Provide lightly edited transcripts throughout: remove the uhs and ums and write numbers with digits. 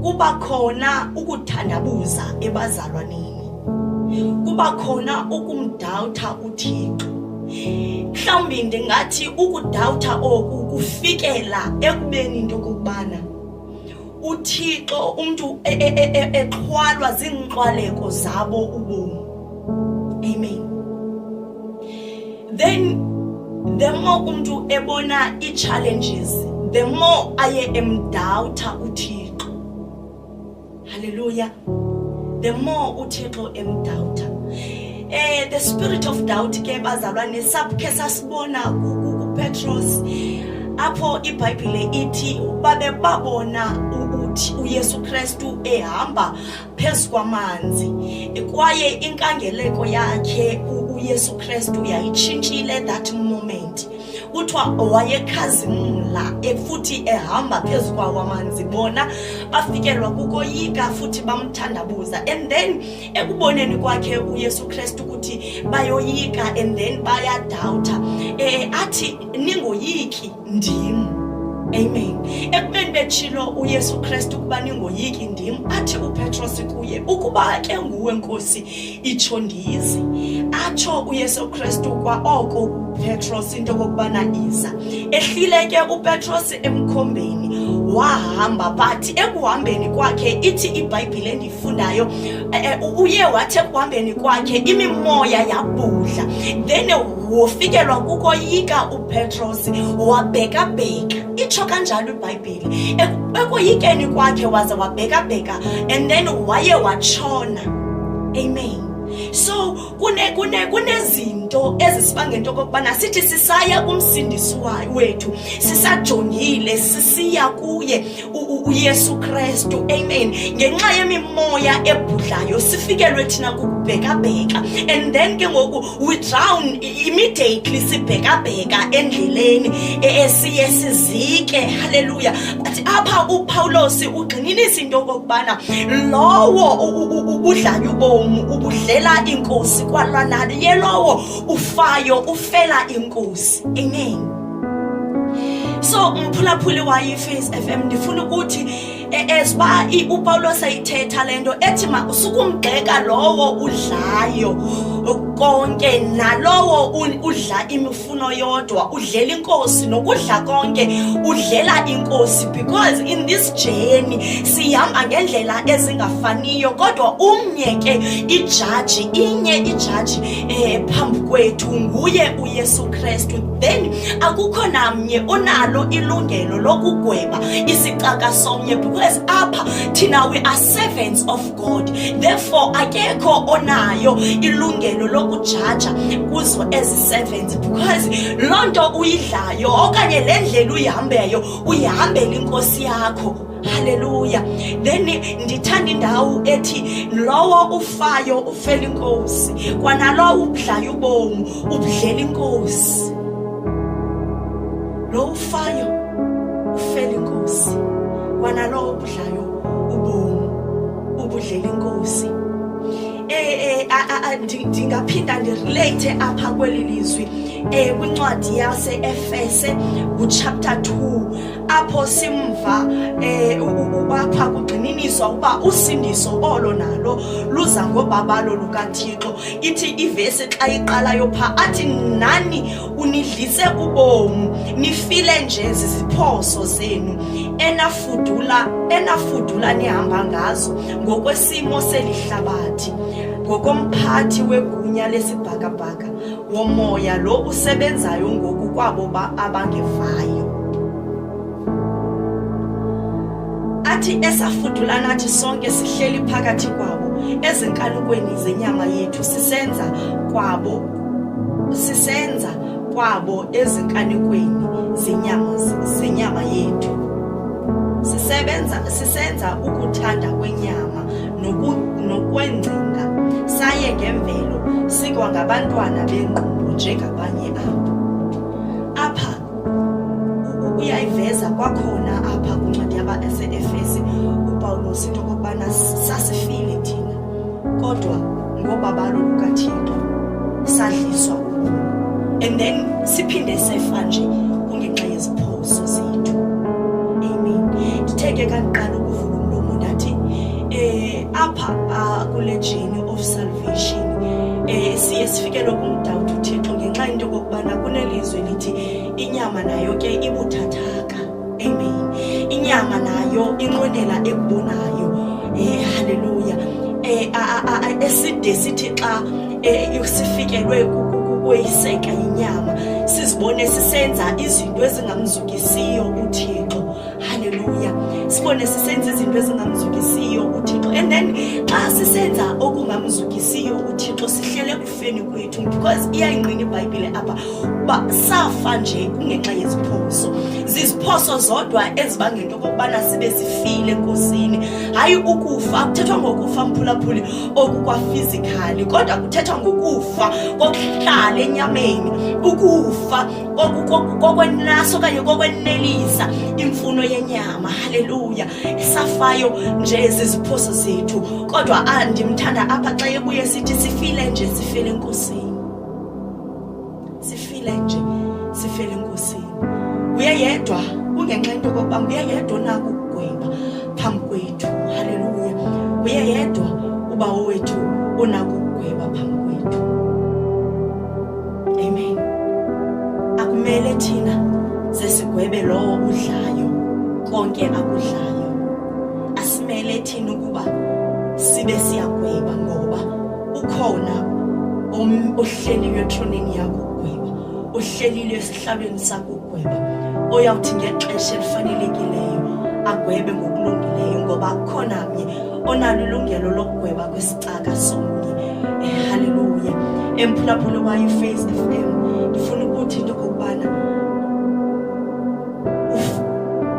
Kuba khona ukuthandabuza ebazalwaneni, kuba khona ukumdawutha uThixo. Mhlawumbi ndingathi ukudawutha oku kufikela ekubeni into okokubana uThixo umntu e, e, e, exhwalwa ziinxwaleko zabo ubomi. Amen. Then the more umntu ebona ii-challenges, the more aye emdawutha uThixo. Hallelujah. The more uThixo emdawutha. The spirit of doubt ke bazalwane saphe sasibona kuPetros apho iBhayibhile ithi babe babona uthi uYesu Kristu ehamba phezu kwamanzi kwaye inkangeleko yakhe uYesu Kristu yayitshintshile that moment. Kuthiwa wayekhazimla futhi ehamba phezu kwawo amanzi, bona bafikelwa kukoyika futhi bamthandabuza. And then ekuboneni kwakhe uYesu Kristu ukuthi bayoyika and then bayadawutha, athi ningoyiki, ndim. Amen. Ekubeni betshilo uYesu Kristu ukuba ningoyiki, ndim, athi uPetros kuye, ukuba ke nguwe Nkosi, itsho ndize. Atsho uYesu Kristu kwa oko kuPetros into okokubana iza. Ehlile ke uPetros emkhombeni wahamba, but ekuhambeni kwakhe ithi iBhayibhile endiyifundayo, uye wathi ekuhambeni kwakhe imimoya yabhudla, then wofikelwa kukoyika uPetros, wabhekabheka. Itsho kanjalo iBhayibhile, ekoyikeni kwakhe waze wabhekabheka and then waye watshona. Amen. So kunezinto ezisibanga into okokubana sithi sisaya kumsindisi wethu, sisajongile sisiya kuye uYesu Kristu. Amen. Ngenxa yemimoya ebhudlayo sifikelwe thina kukubhekabheka, and then ke ngoku we drown immediately, sibhekabheka endleleni esiye sizike. Hallelujah. But apha uPawulos ugxininisa into okokubana lowo ubudlayo ubomi ubudlela inkosi, kwalwa naye lowo ufayo ufela inkosi. Amen. So mphulaphuli wayiFace FM, ndifuna ukuthi as uba uPawulos ayithetha le nto ethi ma usukumgxeka lowo udlayo konke nalowo udla imifuno yodwa, udlela inkosi, nokudla konke udlela inkosi, because in this journey sihamba ngendlela ezingafaniyo, kodwa umnye ke ijaji, inye ijaji phambi kwethu, nguye uYesu Kristu. Then akukho namnye onalo ilungelo lokugweba isicaka somnye, because apha thina we are servants of God. Therefore akekho onayo ilungelo lokujaja kuzo ezi servants, because loo nto uyidlayo okanye le ndlela uyihambeyo, uyihambela inkosi yakho. Haleluya. Then ndithanda indawo ethi lowo ufayo ufela inkosi, kwanalowo ubudlayo ubomi ubudlela inkosi. Lowo ufayo ufela inkosi, kwanalowo ubudlayo ubomi ubudlela inkosi. Ndingaphinda ndirelate apha kweli lizwi kwincwadi yase-Efese kuchapter 2, apho simva apha kugxininiswa ukuba usindiso olo nalo luza ngobabalo lukaThixo. Ithi ivesi xa iqalayo pha, athi nani unidlise ubomi, nifile nje ziziphoso zenu enafudula nihamba ngazo ngokwesimo selihlabathi, ngokomphathi wegunya lesibhakabhaka womoya lo usebenzayo ngoku kwabo abangevayo. Athi esafudula nathi sonke sihleli phakathi kwabo ezinkanukweni zenyama yethu, sisenza kwabo ezinkanukweni zenyama yethu, sisebenza sisenza ukuthanda kwenyama nokwengcinga, saye ngemvelo sikwangabantwana bengqumbo njengabanye abo. Apha uyayiveza kwakhona apha kwincwadi yabase-Efesi uPawulos into okokubana sasifile thina, kodwa ngobabalo lukaThixo sadliswa ubomi, and then siphinde sefa nje kungenxa yeziphoso zethu. Amen. Ndithe ke kandiqala ukuvula umlomo ndathi Apha kule journey of salvation siye sifikelwe kumdawuda uThixo ngenxa yento okokubana kunelizwi lithi inyama nayo ke ibuthathaka. Amen. Inyama nayo inqwenela ekubonayo. Haleluya. Eside sithi xa sifikelwe kukweyiseka yinyama, sizibone sisenza izinto ezingamzukisiyo uThixo. Haleluya. Sibone sisenza izinto ezingamzukisiyo uThixo, and then xa sisenza okungamzukisiyo uThixo sihlele ekufeni kwethu, because iyayingqina iBhayibhile apha uba safa nje kungenxa yeziphoso. Ziziphoso zodwa ezibangela into okokubana sibe sifile eNkosini. Hayi ukufa, kuthethwa ngokufa mphulaphuli okukwaphysically, kodwa kuthethwa ngokufa kokuhlala enyameni, ukufa kokwenaso okanye kokwenelisa imfuno yenyama. Haleluya. Safayo nje ziziphoso zethu, kodwa ndimthanda apha xa ebuye sithi sifile nje, sifele eNkosini, sifile nje, sifele eNkosini. Nguye yedwa, kungenxa into okokuba nguye yedwa onako ukugweba phambi kwethu. Haleluya. Nguye yedwa uBawo wethu onako ukugweba phambi kwethu. Amen. Akumele thina zesigwebe lowo udlayo konke akudlayo. Asimele thina ukuba sibe siyagweba, ngoba ukhona ohleliwe etroneni yakho ukugweba, ohlelile esihlalweni sakho ukugweba, oyawuthi ngexesha elifanelekileyo agwebe ngokulungileyo, ngoba akukhona mnye onalo ilungelo lokugweba kwisicaka somnye. Haleluya. Emphulaphuli wayo iFace FM, ndifuna ukuthi into okokubana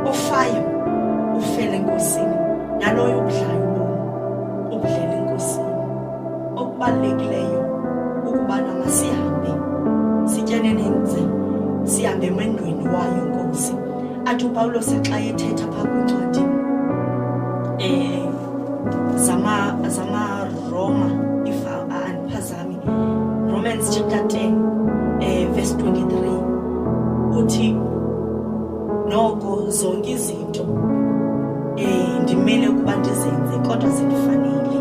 ofayo ufele eNkosini, naloyo ubudlayo ubomi ubudlela eNkosini. Okubalulekileyo ukubana masihambe sityenenenze, sihambe emendweni wayo Nkosi. Athi uPawulos xa ethetha phaa kwincwadi zamaRoma, if andiphazami, Romans chapter 10 verse 23, uthi noko zonke izinto ndimele ukuba ndizenze, kodwa zindifanele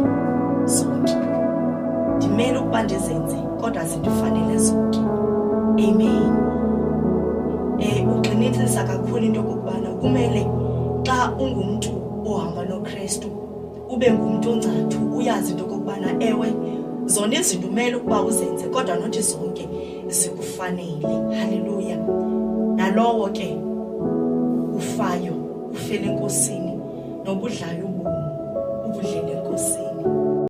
zonke. Ndimele ukuba ndizenze, kodwa zindifanele zonke. Amen. Ugxininisa kakhulu into okokubana kumele xa ungumntu ohamba noKristu ube ngumntu ongcathu, uyazi into okokubana ewe, zona izinto umele ukuba uzenze, kodwa nothi zonke zikufanele. Haleluya. Nalowo ke ufayo ufele eNkosini, nobudlayo ubomi ubudlela eNkosini.